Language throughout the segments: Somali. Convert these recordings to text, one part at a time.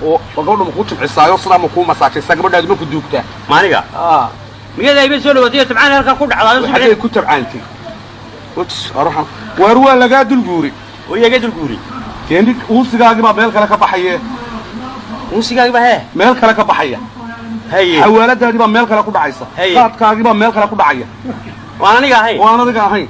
Oo gabadhu ma kuu jimcisaayo, sidaa ma kuu masaajaysaa? Gabadhaadu ma ku duugtaa? Maaniga? Aa. Miyada iba soo dhawaatay tabcaan halkaa ku dhacdaa? Xaggay ku tabcaantay? Aruxan waar waa lagaa dulguuri. Oo iyaga dulguuri. Dee uusigaagii baa meel kale ka baxaye. Uusigaagi baa hee? Meel kale ka baxaya. Haye. Xawaaladaadii baa meel kale ku dhacaysa. Haye. Qaadkaagii baa meel kale ku dhacaya. Waan aniga ahayn. Waan adiga ahayn.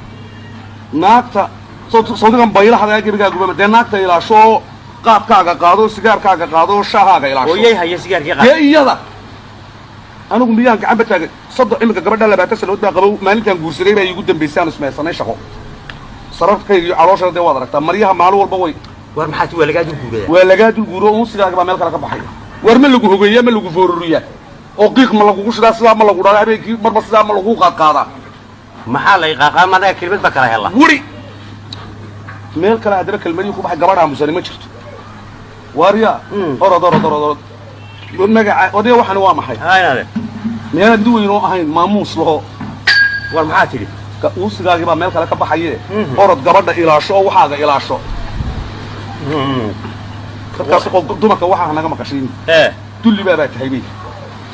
Naagta sawdigan baylahada gebigaaguba dee naagta ilaasho oo qaadkaaga qaado, sigaarkaaga qaado, shaahaaga ilaasho. Ooyay haya sigaarkii qaad. Dee iyada anigu miyaan gacanba taagay? 30 iminka gabadha 20 sanood baa qabow. Maalintaan guursaday baa iigu dambaysay aan ismaysanay shaqo. Sararkayga iyo calooshana dee waad aragtaa, maryaha maalin walba way. War maxaa ti, waa lagaa dulguuraya? Waa lagaa dulguuro, unsigaaga baa meel kale ka baxaya. War ma lagu hogeeyaa, ma lagu foororiyaa, oo qiiq ma lagugu shidaa, sidaa ma lagu dhalaa habeenkii, marba sidaa ma lagu qaadqaadaa? Maxaa lay qaaqaa? Madaga kelmad ba kala hela. Wuri meel kale haddaba kelmadihii ku baxay. Gabadha aamusani ma jirto. Waaryaa, orod orod orod orod, magaca odaya. Waxani waa maxay? Haynaade. Miyaanad nin weyn oo ahayn maamuus laho? War maxaa tidhi? Uusigaagii baa meel kale ka baxaye. Orod gabadha ilaasho oo waxaaga ilaasho. Dadkaas oo dumarka waxaa naga maqashiin. Ee. Dulli baa tahay bay.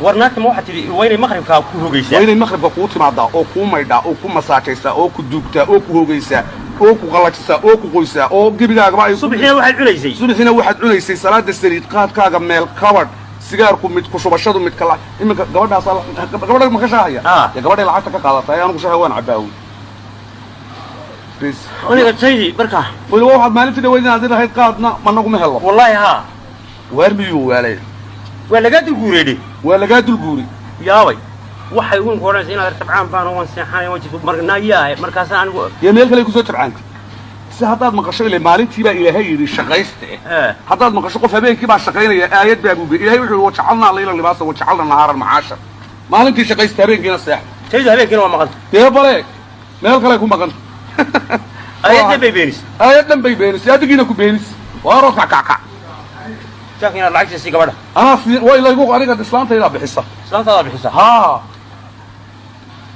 War naagta ma waxaa tidhi waa inay maqribkaa ku hogaysaa? Waa inay maqribka kuu timaadaa oo kuu maydhaa oo ku masaajaysaa oo ku duugtaa oo ku hogaysaa oo ku qallajisaa oo ku qoysaa oo gebigaagaba ay. Subaxiina waxaad cunaysay. Subaxiina waxaad cunaysay salaada saliid, qaadkaaga meel kabadh, sigaarku mid ku shubashadu mid kala. Iminka gabadhaas gabadha ma ka shaahaya? Ah. Dee gabadhay lacagta ka qaadatay, anigu shaaha waan cabbaawi bes. Aniga taydii markaa. Weliba waxaad maalintii dhaweyd inaad lahayd qaadna managuma helo. Wallaahi haa. Waar miyuu waalay? Waa lagaa dulguureedhe. Waa lagaa dulguuri. Yaabay, waxay ugu odhanaysa inaad tabcaan baan waan seexanay, waan jirto marnaayahay markaasa anigu. Dee meel kale kusoo tabcaantay si haddaad maqasho ile maalintii baa Ilaahay yidhi shaqayste. Ee. Haddaad maqasho qof habeenkii baa shaqaynaya, aayad baa buube. Ilahay wuxuu yidhi: "Wajacalnaa layla libaasa wajacalna nahaaran macaasha." Maalintii shaqaysta, habeenkiina seex. Taydu habeenkiina waa maqanta. Dee bale meel kale ku maqan. Aayadda bay beenis. Aayad dhan bay beenisay, adigiina ku beenis. Waaroo kac kac kac. Jaak inaad lacagta sii gabadha. Anaa sii way laygu, aniga islaantaydaa bixisa. Islaantaadaa bixisa? Haa.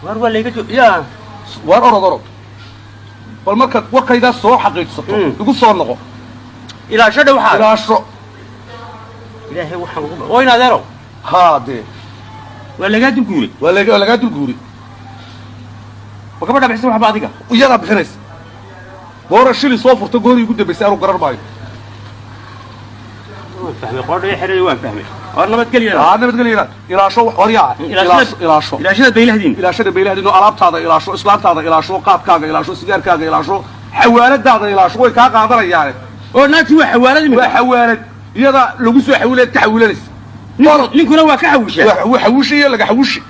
War waa layga jo yaa. Waar orod orod, bal markaad warkaydaa soo xaqiijsato igu soo noqo. Ilaasho dha waxaa. Ilaasho. Ilaahay waxaan ugu oo in adeerow. Haa dee. Waa lagaa dulguuray. Waa lagaa dulguuri. Ma gabadha bixisa waxba adiga? Iyadaa bixinaysa. Goora shili soo furta goorii ugu dambaysay anu garan maayo. Waan fahmay, qoodha xerada waan fahmay. War nabadgelya. Aa, nabadgelya. Ilaasho waryaa, ilaasho, ilaasho. Ilaashada baylahdiin. Ilaashada baylahdin oo alaabtaada ilaasho, islaantaada ilaasho, qaadkaaga ilaasho, sigaarkaaga ilaasho, xawaaladaada ilaasho, way kaa qaadanayaane. Oo naagtii waa xawaalad imika? Waa xawaalad, iyadaa lagu soo xawilaad ka xawilanaysa. Ninkuna waa ka xawishaa. Waa xawishi iyo laga xawishi.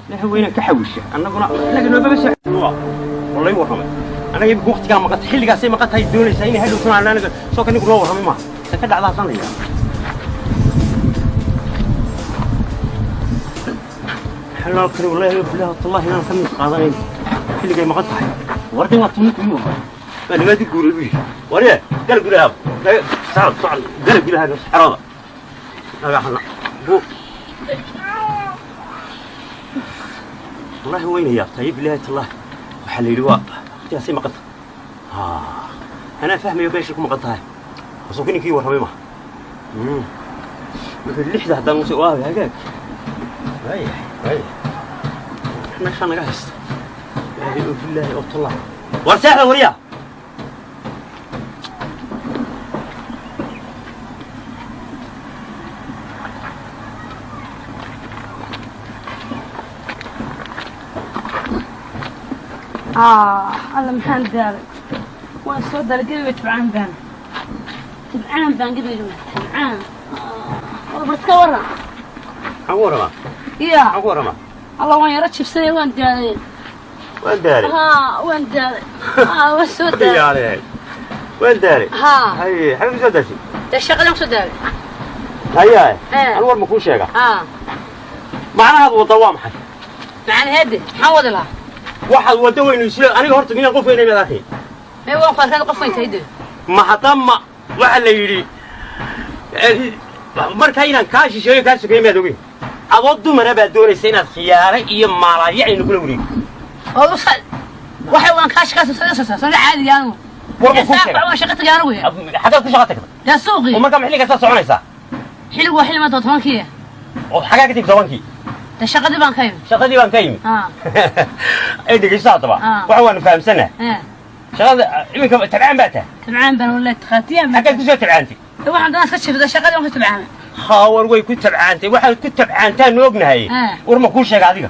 Ilaahay weyna ka xawisha, annaguna inaga noogama soo walay warramay. Anaga imika waqtigaa maqan, xilligaasay maqan tahay, doonaysaa inay hadhowtana anaga soo ka ninku noo warramay maaha ta ka dhacdaasan la yidhaha. Xaloo kale wallahi billahi tallahi inaan ka mid qaadanayn xilligay maqan tahay. Wardan waa tuninku ii warramay, waa nimaadi guuray buu yidhi. Warye gal gudaha, socod socod, gal gudaha xerada dhagaxna bu. Wallahi wayna yaabtay, billahi tallahi. Waxaa la yidhi waa waqtigaasay maqan tahay. Anaa fahmayo meeshay ku maqan tahay, rasuulka ninkii warramay ma wuxuu 6da haddaan use waa hagaag. Waayahay waayahay, meeshaa naga haysta. Ilaahay oo billaahi oo tallahi. War seexda waryaa. Alla maxaan daalay, waan soo daalay gebiga. Tibcaan baan, tibcaan baan gebiga, tibcaan. War iska waran. Maxaan ku warramaa? Ya. Maxaan ku warramaa? Alla waan yaro jibsaday, waan daalay. Waan daalay. Haa, waan daalay. Haa, waan soo daalay. Yaale waan daalay. Haa. Haye, xagee ku soo daashay? Dee shaqadan kusoo daalay. Haye. Ee. Anu war ma kuu sheega? Haa. Macnahaad wadda waa maxay? Macnaheede maxaan wadi lahaa? Waxaad waddo weynu isla aniga horta minaan qof weynay maad arkay? Mee, waan ku arkaa qof weyn tahay dee. Ma haddama waxaa la yidhi markaa inaan kaa shisheeyo kaa sokeeyo maad ogeyn. Adoo dumara baad doonaysa inaad khiyaare iyo maalaayacni nagula wareegto. Oo waxay waan kaa shaqaysan soo caadiga anigu. War ma kuu sheega? Waan shaqa tagay anigu. Xaggaad ku shaqa tagta? Dee suuqii. Oo markaa ma xilli kastaa soconaysaa? Xilligu waa xilli maanta 10-kii. Oo xagaa ka timi 10-kii? Dee shaqadii baan ka imi. Shaqadii baan ka yimi. Ay, dhegeyso haddaba. Waxa waanu fahamsanaa. Shaqada iminka tabcaan baa tahay. Tabcaan baan wallahi, takhaatiyaan baan. Xaggaad kusoo tabcaantay? Dee waxaan doonaa iska jifda, shaqadii waan ka tabcaana. Haa, war way ku tabcaantay, waxaad ku tabcaantaan ognahay. War ma kuu sheega adiga?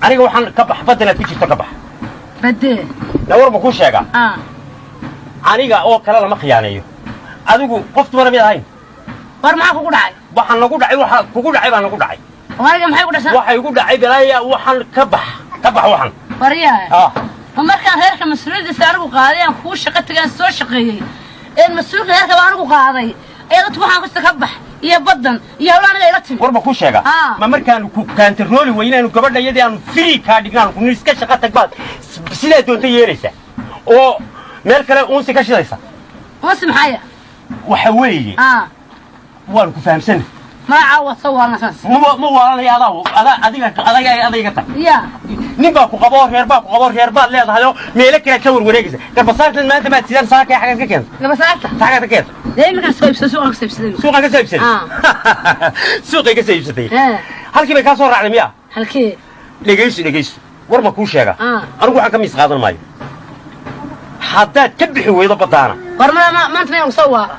Aniga waxaan ka bax baddanaad ku jirto, ka bax. Badee? Na war ma kuu sheega? Aniga oo kale lama khiyaaneeyo. Adigu qof dumara mid ahayn. War maxaa kugu dhacay? Waxaan nagu dhacay, waxa kugu dhacay baa nagu dhacay. Oo aniga maxay ku dhashaa? Waxay igu dhacay balaaya. Waxaan ka bax, ka bax waxan. Waryaa. Ah. Ma markaan reerka mas-uuliyaddiisa anigu qaaday, aan kuu shaqo tagay, aan soo shaqeeyey, een mas-uulka reerka baa anigu qaaday, ee dadku waxaan kusta ka bax iyo baddan iyo hawla aniga ila timi. War ma kuu sheega? Ma markaanu ku kaantarooli weynaanu gabadha iyadii aanu free kaa dhignaanu ku iska shaqo tag baad sidaa doonta yeelaysa oo meel kale uunsi ka shidaysa. Unsi maxaya? Waxa weeye, waanu ku fahamsanay. Magacaa waad soo waalansaas. Ma waalanaya, adaa adaa adiga adaga adayga tag. Ya. Nin baa ku qabo, reer baa ku qabo, reer baad leedahay oo meelo kale ka warwareegaysa. Garbasaartan maanta maad sidaan saakay xagaad ka keenta? Gabasaarta? Xagaad ka keenta? Dee iminkaan soo iibsaday, suuqaan ka soo iibsaday. Suuqaan ka soo iibsaday? Suuqay ka soo iibsatay. Halkii bay kaa soo raacday miya? Halkee? Dhegayso, dhegayso, war ma kuu sheega? Anigu waxaan ka miis qaadan maayo haddaad ka bixi weydo baddaana. War ma maanta mayaan soo waala?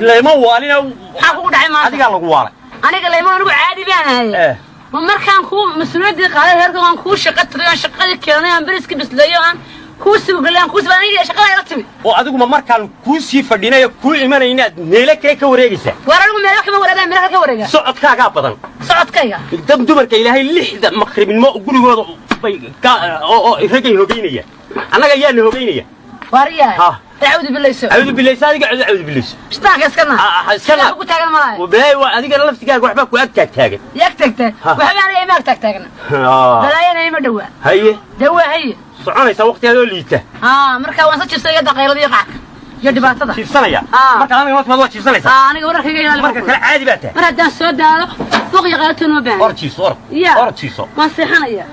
Lama waalina. Maxaa kugu dhacay maanta? Adigaa lagu waalay. Aniga layma, anigu caadi baan ahay. Ma markaan kuu mas-uuliyaddii qaaday reerka, waan kuu shaqo tagay, aan shaqadii keenay, aan beriska bisleeyo, aan kuu suugalay, aan kuu siba, aniga shaqada ila timi. Oo adigu ma markaan kuu sii fadhinayo kuu imanaynaad meelo kale ka wareegaysaa? War anigu meelo kama wareegaa, meelo kale ka wareegaa. Socodkaagaa badan. Socodkayga? Dad dumarka Ilaahay 6-da maqribnimo gurigooda bay ka oo raggay hogeynaya, annaga ayaa na hogeynaya. Waariyaa. Ha. Acuudu bilayso. Cawdu bilayso, adiga cawdu bilayso. Shitaanka iska naa. Ah, ah, iska naa. Ugu taagan malaayo. Balaayo waa adiga laftigaaga, waxbaa ku ag taag taagan. Yag tagtay. Ha. Waxba aniga ima ag taag taagna. Balaayana ima dhowaa. Haye. Dee waa haye. Soconaysaa waqtigaadoo liita. Haa, marka waan soo jibsay iga daqaylada iyo qacka iyo dhibaatada. Jiibsanaya. Marka aniga noo timaad waa jiibsanaysaa. Haa, aniga wararkayga ilaali. Marka kale caadi baa tahay. Mar haddaan soo daalo, buuq iyo qaylatoon ma baahna. Orod jiibso, orod. Ya. Orod jiibso. Waan seexanaya.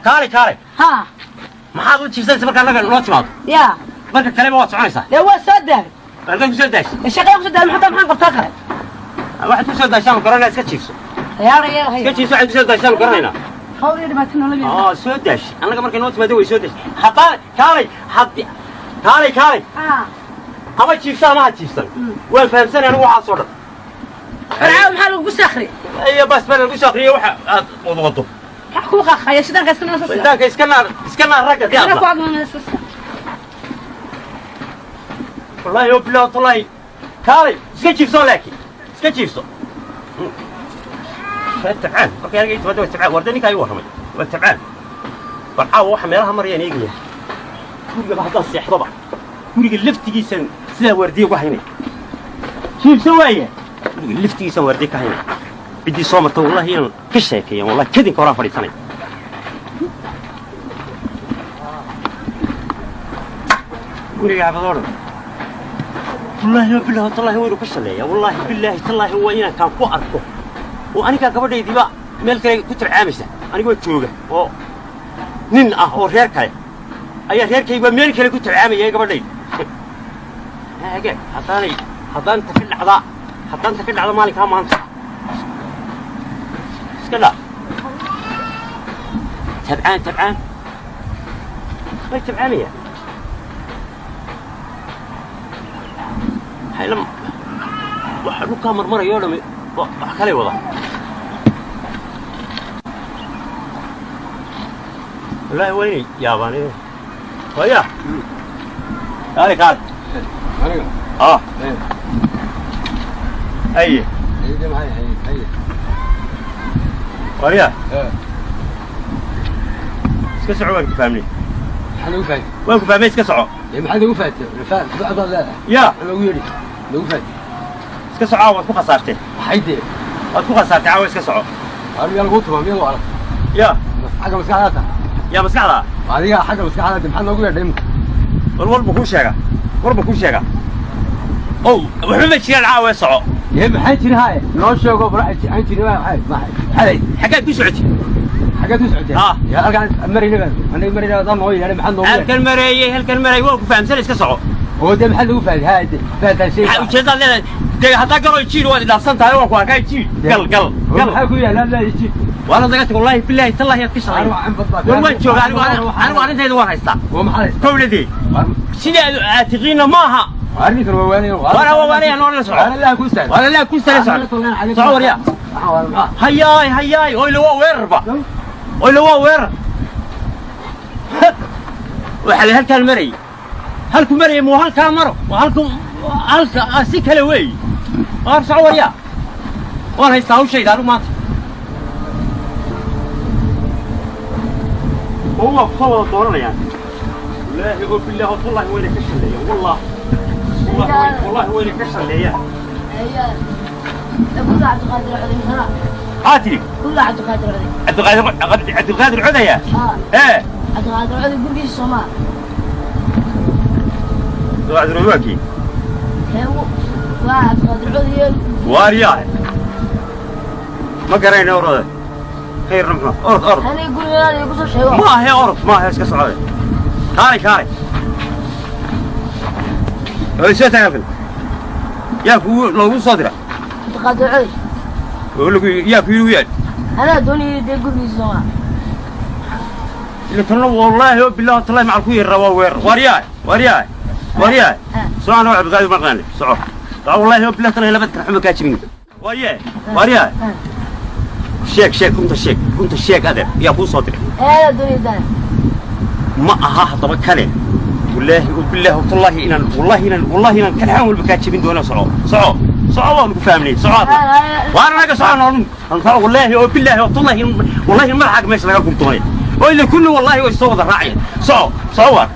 Kaalay, kaalay. Haa. Maxaad u jiibsanaysa marka annaga noo timaado? Ya. Marka kaleba waad soconaysaa. Dee waa soo daalay. Halkaad ku soo daashay? Shaqada ku soo daalay, maxaa maxaan qabtaa kale? Waxaad ku soo daashaan garanaa, iska jiibso. Yaaraya. Iska jiibso, waxaad ku soo daashaan garanaynaa. Hawl iyo dhibaato noola miyaa? Soo daashay. Annaga markay noo timaado way soo daashay. Haddaan kaalay, haddi kaalay, kaalay. Ama jiibso ama ha jiibsan, waan fahamsanay anigu waxaasoo dhan. Warcaaw, maxaa lagugu soo akhriyay? Iyo bas baa lagu soo akhriyay waxa aad wado. Maxaa kuu qaqaya? Shidaanka iska nala. Intaanka iska naar, iska naar ragga Iska ku diyaarla. agmana. Wallaahi oo bilahi wallaahi, kaalay, iska jiibso, laakiin iska jiibso. Waa tabcaan markay aniga ii timaado, waa tabcaan. Warda ninkaa ii warramay, waa tabcaan. War caawa waxa meelaha marayaan eegaya. Gurigaba haddaan seexdoba, guriga laftigiisan sidaa waardiye uga haynaya. Jiibso waaya, guriga laftigiisan waardiye ka haynaya. Ciddii soo marta wallahi inaan ka sheekeeyan, wallahi kadinka horaan fadhiisanaya. Guriga xaafadoo dhan, wallaahi wa billahi tallaahi waynu ka shaleeyaa. Wallaahi billaahi tallaahi waa inaan kaan ku arko oo anigaa gabadhaydiiba meel kale ku tabcaamaysa, anigoo jooga oo nin ah oo reer kale ayaa reerkayba meel kale ku tabcaamaya gabadhayda. Hagaag, haddaanay haddaan ta ka dhacdaa, haddaan ta ka dhacda maalinkaa maanta iska dhaa. Tabcaan, tabcaan way tabcaamayaan. Hayla waxa dhulkaa marmaraya oo dhami wax kalay wadaa. Wallaahi waa inay yaabaan. Waya, kaale, kaale. Aniga? Ah. Haye. Haye, maxay haye haye? Wariya. Iska soco, waan ku fahmnay. Maxaa lagu fahatay? Waan ku fahmay, iska soco. Ee, maxaa lagu fahatay? Faham leedahay. Ya. Maxaa lagu yidhi lagu fahatay? Iska soco, waad ku khasaartee. Maxay dee? Waad ku khasaartay caawa, iska soco. Miyaa lagu tumaa? Miyaa lagu arag? Ya. Xagga maskaxdaa tahay. Yaa maskaxda? Adiga xagga maskaxdaa tahay, maxaa noogu yeedhay imika? War war ma kuu sheega, war ma kuu sheega? Ow, waxba ma jiraan caawa, soco. Ee, maxaa jira? Haye, noo sheego bal aan jirin. Maxay maxay? Xaggaad ku socotay? Xaggeed ku socotay? Ah. Yaa halkaan marayna baan anaga marayna, haddaan noo yeedhay, maxaa noogu yeedhay? Halkan mareeyey, halkan mareeyey, waan ku fahamsan, iska soco. Oo dee maxaa lagu fahatay? Haye dee fahataan shay. Maxaa ujeedaad leedahay? Dee haddaa galo jiir waad idhaafsan tahay, waan ku arkaa. Jiir gal, gal, gal. Maxaa ku yaala laa jiid? Waana naga tag, wallaahi bilaahi tallaahi aad ka shalay. War waan joogaa anigu, anigu arrintayda waan haystaa. Waa maxay? Kowladii sidii aad aatiqiinna maaha. Arrinkan waa waanaya. Waana waa waanaya, noolna soco. Waana laa ku saaray. Waana laa ku saaray. Soco, soco, waryaa. Hayaay, hayaay, oyle waa weerarba, oyle waa weerar. Waxaa la halkaan marayay, halku marayay muu halkaa maro, waa halku halka si kale weey. Waar soco, waryaa, waan haystaa hawshayda anigu maanta. Oo waa kusoo wada dooranayaan, wallaahi oo bilaahi oo tallahi wayna ka shalleeyaan, wallah wallahi wallahi wayna ka shalleeyaan. كل عبد القادر عدي مثلا. Maxaa tidhi? كل عبد القادر عدي. Cabdiqaadir, Cabdiqaadir codaya. اه. Ee. عبد القادر عدي قرقي الصومال. Cabdiqaadir waa kii. waa عبد القادر عدي. Waaryahay, ma garayna, orode khayrna muxuu, orod, orod. انا يقول انا يقول شيء. Ma ahe, orod, ma ahe, iska socode. Kaalay, kaalay, oo soo taag halkan. Yaa kugu loogu soo dira? عبد القادر عدي. Oo lagu yaa ku yidhi yaad? انا دوني دي قرقي الصومال. Ila tanna wallaahi oo billahi tallahi macal ku yarraa waa weerar. Waaryahay, waaryahay, waaryahay, soco. Anoo Cabdiqaadir maqaane, soco, soco. Wallaahi oo billahi tallahi labad kan xuma kaa jirin. Waaryahay, waaryahay, sheeg, sheeg, runta sheeg, runta sheeg adeer. Yaa kuu soo diray? انا دوني ده. Ma aha haddaba kale, wallaahi oo bilaahi wallaahi inaan wallaahi inaan wallaahi inaan kalxaan walba kaa jebin doono. Soco, soco, soco, waan ku fahmnay, soco adna. Waana naga soco noolun, soco. Wallaahi oo bilaahi wallaahi wallaahi madaxaaga meesha laga gurdoonay oo ila kulli, wallaahi way soo wada raacayaan. Soco, soco, waar.